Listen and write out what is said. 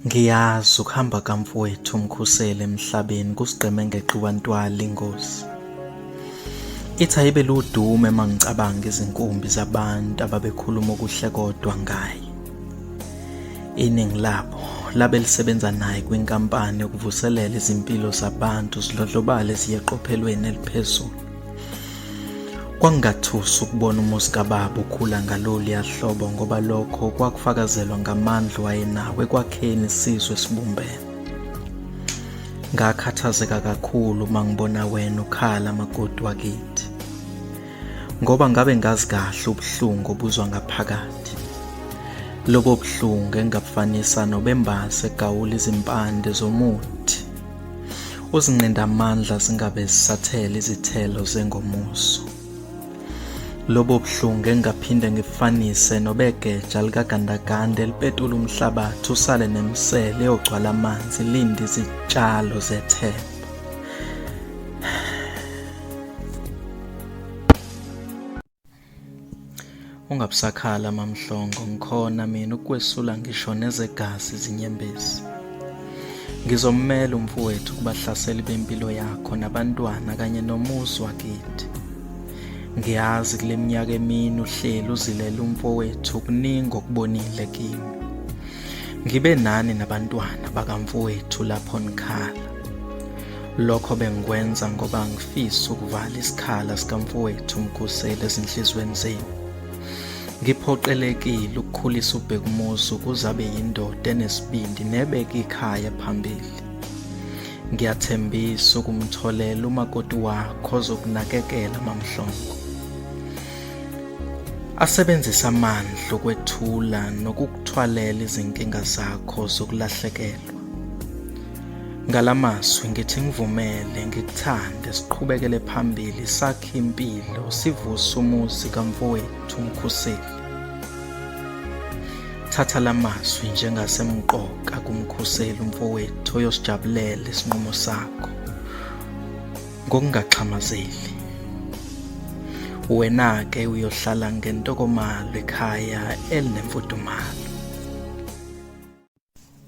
Ngiyazi ukuhamba kamfowethu uMkhuseli emhlabeni kusigqeme ngeqiwa ntwala ingozi. Ithi ayibe ludume uma ngicabanga izinkumbi zabantu ababekhuluma okuhle kodwa ngaye. Iningi labo labe lisebenza naye kwinkampani yokuvuselela izimpilo zabantu zidlondlobale ziye eqophelweni eliphezulu. Kwakungathusi ukubona umuzi kababa ukhula ngaloluya hlobo ngoba lokho kwakufakazelwa ngamandla wayenawo ekwakheni isizwe esibumbene. Ngakhathazeka kakhulu uma ngibona wena ukhala makoti wakithi. Ngoba ngabe ngazi kahle ubuhlungu obuzwa ngaphakathi. Lobo buhlungu engabufanisa nobembase egawula izimpande zomuthi. Uzinqinda amandla zingabe zisathela izithelo zengomuso. Lobo buhlungu engingaphinde ngibufanise nobegeja likagandaganda elipetula umhlabathi usale nemisele eyogcwala amanzi linde izitshalo zethemba. Ungabusakhala MaMhlongo, ngikhona mina ukukwesula ngisho nezegazi izinyembezi. Ngizommela umfowethu kubahlaseli bempilo yakho nabantwana kanye nomuzi wakithi. Ngiyazi kule minyaka emine uhleli uzilela umfowethu kuningi okubonile kimi. Ngibe nani nabantwana bakamfowethu lapho nikhala. Lokho bengikwenza ngoba ngifisa ukuvala isikhala sikamfowethu uMkhuseli ezinhliziyweni zenu. Ngiphoqelekile ukukhulisa uBhekumuzi ukuze abe yindoda enesibindi nebeka ikhaya phambili. Ngiyathembisa ukumtholela umakoti wakho ozokunakekela MaMhlongo. Asebenzise amandla okwethula nokukuthwalela izinkinga zakho zokulahlekelwa. Ngalamazwi ngithi ngivumele ngikuthande siqhubekele phambili sakhe impilo sivuse umuzi kamfowethu uMkhuseli. Thatha lamazwi njengasemqoka kuMkhuseli umfowethu oyosijabulela isinqumo sakho ngokungaxhamazeli. Wena-ke uyohlala ngentokomalo ekhaya elinemfudumalo.